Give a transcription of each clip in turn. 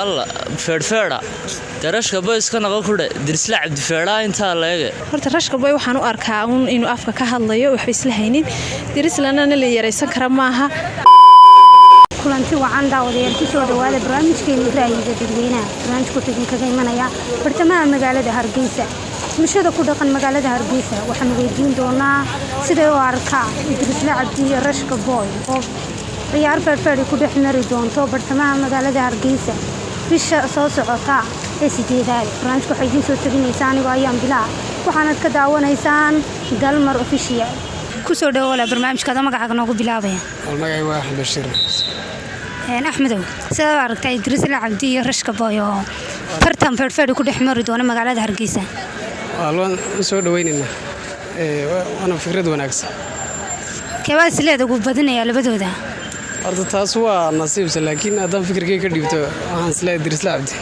Alla feedhfeedha dee, Rashka Boy iska naqo kudhe. Dirisla Cabdi feedhaa intaa leege. Horta Rashka Boy waxaan u arkaa uun inuu afka ka hadlayo, waxba isla haynin. Dirislana la yaraysan kara maaha. Kulanti wacan, daawadayaal. Kusoo dhawaada barnaamijkeena Ra'yiga Dadweynaha. Barnaamijku wuxuu idinkaga imanayaa bartamaha magaalada Hargeysa. Bulshada ku dhaqan magaalada Hargeysa waxaanu weydiin doonaa siday u arkaan Idrisle Cabdi iyo Rashka Boy oo ciyaar feerfeeri ku dhex mari doonto bartamaha magaalada Hargeysa bisha soo socota ee 8aad. Barnaamijka waxaa idiin soo tabinaysaa anigoo ayaan bilaa, waxaanad ka daawanaysaan Dalmar Official. Kusoo dhawoola barnaamijkaada, magacaaga noogu bilaabaya. Magacay waa Axmed Bashiir. Axmedow, sidaad u aragtaa Idriisla Cabdi iyo Rashka Boy oo tartan feerfeeri ku dhex mari doona magaalada Hargeysa? Waa waan soo dhaweynaynaa, waana fikrad wanaagsan. Keebaa isleeda ugu badinayaa labadooda? Horta taas waa nasiibsa, laakiin haddaan fikirkay ka dhiibto, waxaan isleeyahay Idriisla Cabdi.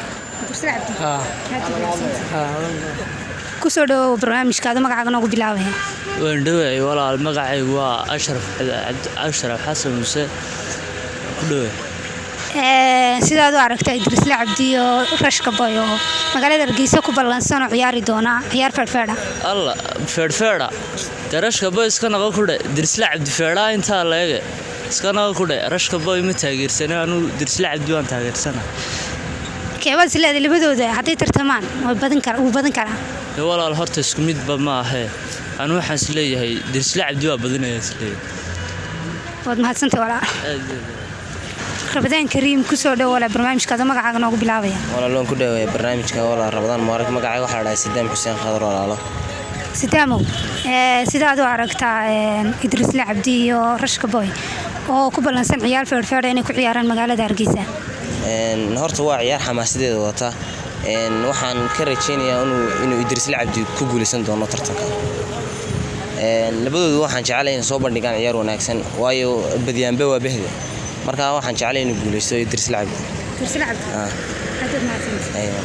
Kusoo dhawow barnaamijkaada, magacaaga noogu bilaabaya. Waan dhoway walaal, magacaygu waa Ashraf, Ashraf Xasan Muuse ku dhoway. Sidaad u aragtaa Idriisla Cabdi iyo Rashka Boy oo magaalada Hargeysa ku ballansan oo ciyaari doona ciyaar feerfeedha? Alla feedhfeedha dee, Rashka Boy iska naqo kudhe. Dirisla Cabdi feedhaa intaa leege iska naqo kudhe. Rashka Boy ma taageersana anuu, Dirisla Cabdi waan taageersana. Keebaad isleeda labadooda hadday tartamaan way badin kara, wuu badin karaa? Dee walaal, horta isku midba ma ahee, anu waxaan isleeyahay Dirisla Cabdi waa badinaya isleeyahay. Waad mahadsantay walaal. Aad iyo aad. Ramadaan kariim, kusoo dhow walaal barnaamijkaada, magacaaga noogu bilaabaya. Walaal, waan ku dhawaaya barnaamijka. Walaal, Ramadaan mubaarak. Magacayga waxaa la dhahay Sidaam Xuseen Khadar, walaalo. Sidaamow, sidaad u aragtaa Idriisla Cabdi iyo Rashka Boy oo ku ballansan ciyaar feerfeedha inay ku ciyaaraan magaalada Hargeysa? Horta waa ciyaar xamaasideeda wata. Waxaan ka rajeynayaa inuu Idriisle Cabdi ku guuleysan doono tartanka. Labadoodu waxaan jeclay inay soo bandhigaan ciyaar wanaagsan, waayo badyaanba waa behda. Marka waxaan jeclay inuu guuleysto Idriisle Cabdi. Aywa.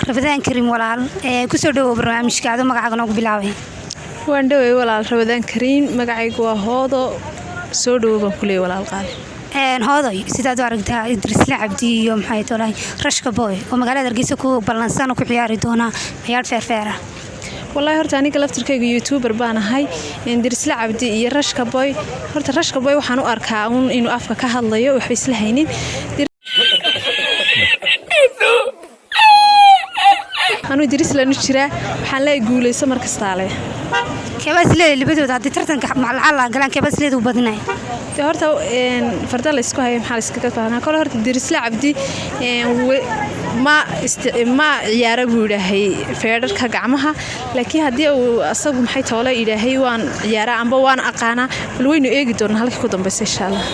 Ramadaan kariim walaal, kusoo dhawow barnaamijka, adoo magacaaga noogu bilaabay. Waan dhowey walaal, Ramadaan kariim. Magacaygu waa Hoodo. Soo dhowow baan kuleeyay walaal qaali. Hoodoy, sidaad u aragtaa Idriisle Cabdi iyo maxay tolahay Rashka Boy oo magaalada Hargeysa ku ballansan oo ku ciyaari doona ciyaar feerfeera? Wallaahi horta aniga laftirkayga youtuber baan ahay. Idriisle Cabdi iyo Rashka Boy, horta Rashka Boy waxaan u arkaa uun inuu afka ka hadlayo, waxba isla haynin. Anuu Idriislan u jiraa, waxaan leeyahay guuleyso mar kastaale. Keebaa isleedahay labadooda haddii tartanka lacala galaan, keebaa isleeda u badinaya? Dee horta farda la isku hayo maxaa la iskaga fahmaa? Kole horta Idriisle Cabdi ma ciyaara buu yidhaahay feedharka gacmaha, laakiin haddii uu asagu maxay toole yidhaahay waan ciyaaraa amba waan aqaanaa, bal waynu eegi doonaa halkii ku dambaysa, insha Allah.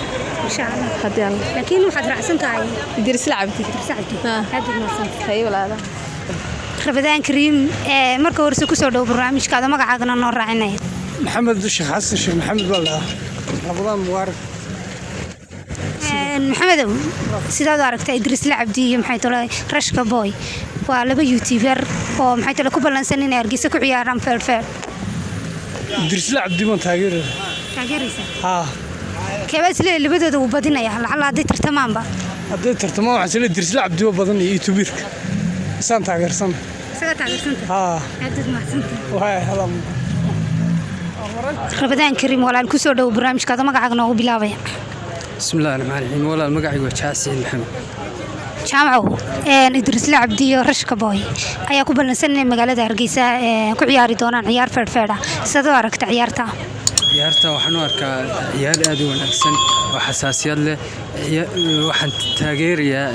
Insha Allah. Haddii Alla. Laakiin waxaad raacsan tahay Idriisle Cabdi. Idriisle Cabdi. Ah. Aad baad mahadsantahay. Haye walaala. Ramadaan kariim, marka horese kusoo dhow barnaamijkaada, magacaagana noo raacinaya. Maxamed Sheekh Xasan Sheekh Maxamed baa la dhahaa. Ramadaan mubaarak. Maxamedow, sidaad u aragtaa Idriisle Cabdi iyo maxay tole Rashka Boy? Waa laba youtuber oo maxay tole ku ballansan inay Hargeysa ku ciyaaraan feerfeer. Idriisle Cabdi baan taageeraya. Taageeraysa? Haa. Keebaa isleeyahay labadooda wuu badinaya lacala hadday tartamaanba? Hadday tartamaan, waxaan isleeyahay Idriisle Cabdi waa badan iyo youtuberka isaan taageersana. Isagaa taageersanta? Haa. Aad baad mahadsantahay. Waay hadan. Ramadaan kariim walaal, kusoo dhow barnaamijkaada, magacaaga noogu bilaabaya. Bismillahi raxmaan raxiim. Walaal, magacaygu waa Jaacsiin Maxamed. Jaamacow, Idriisle Cabdi iyo Rashka Boy ayaa ku ballansan inay magaalada Hargeysa ku ciyaari doonaan ciyaar feerfeer ah. Sidaad u aragta ciyaarta? Ciyaarta waxaan u arkaa ciyaar aad u wanaagsan oo xasaasiyad leh. Waxaan taageerayaa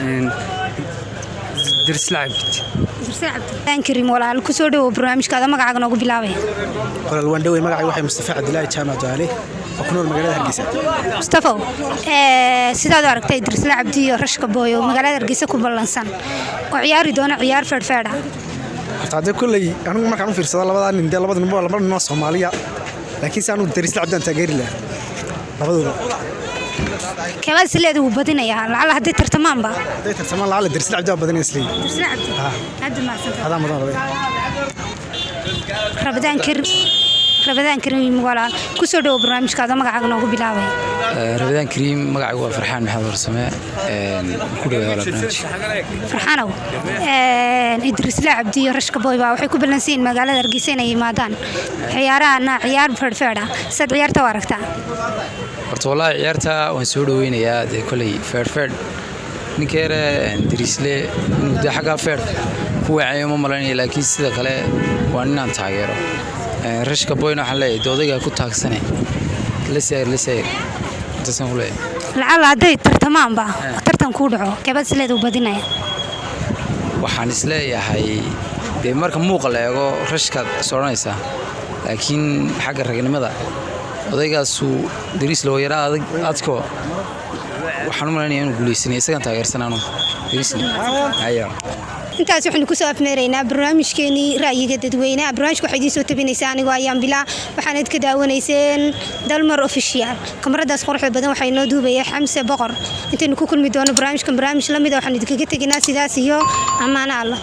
Idriisle Cabdi. Ramadaan kariim walaal, kusoo dhowow barnaamijkaada, magacaaga noogu bilaabaya. Walaal, waan dhowey. Magacay waxay Mustafa Cabdilaahi Jaamac Ducaale oo ku nool magaalada Hargeysa. Mustafow, sidaad u aragta Idriisle Cabdi iyo Rashka Boy oo magaalada Hargeysa ku ballansan oo ciyaari doona ciyaar feerfeer ah? Horta haddee kolley anigu markaan u fiirsado labadaa nin, dee labada nin waa laba nin oo Soomaaliya, laakiin se anigu Idriisle Cabdi aan taageeri lahaa labadooda. Keebaa isleeda wuu badinayaa lacala haddii tartamaanba? Hadday tartamaan, lacala Idriisle Cabdi waa badanaya isleeyihi. Idriisle Cabdi. Ah. Aad baad mahadsantahay. Adaa mudan, labada. Ramadaan kariim. Rabadaan kariim walaal, kusoo dhowo barnaamijkaada, magacaaga noogu bilaabay. Rabadaan kariim, magacaygu waa Farxaan Maxamed Warsame, ku dhawaad walaal barnaamijka. Farxaanow, Idrisla Cabdi iyo Rashka Boy baa waxay ku ballansan yihiin magaalada Hargeysa inay yimaadaan ciyaarahana, ciyaar feedhfeedha. Saad ciyaarta u aragtaa? Horta wallaahi ciyaarta waan soo dhaweynayaa. Dee koley feedhfeedh ninka yare Dariisle inuu dee xaggaa feedh ku waacayo ma malanaya, laakiin sida kale waa ninaan taageero. Rashka Boyna waxaan leeyahay dee odaygaa ku taagsane, la saayir la saayir, intaasaan ku leeyahay. Lacala hadday tartamaanba, tartan kuu dhaco, keebad sileed u badinaya? Waxaan isleeyahay dee marka muuqa la eego Rashkaad is odhanaysaa, laakiin xagga ragnimada odaygaasuu Dariis loo yaraa adag adko, waxaan u malaynaya inuu guuleysanaya. Isagaan taageersan anugu Dariisle haya. Intaas waxaynu kusoo afmeeraynaa barnaamijkeenii ra'yiga dadweynaha. Barnaamijka waxaa idiin soo tabinaysaa anigoo Ayaan Bilaa, waxaanad ka daawanayseen Dalmar Official. Kamaradaas quruxda badan waxaa inoo duubaya Xamse Boqor. Intaynu ku kulmi doono barnaamijkan barnaamij la mid a, waxaanu idinkaga teginaa sidaas iyo ammaano Allah.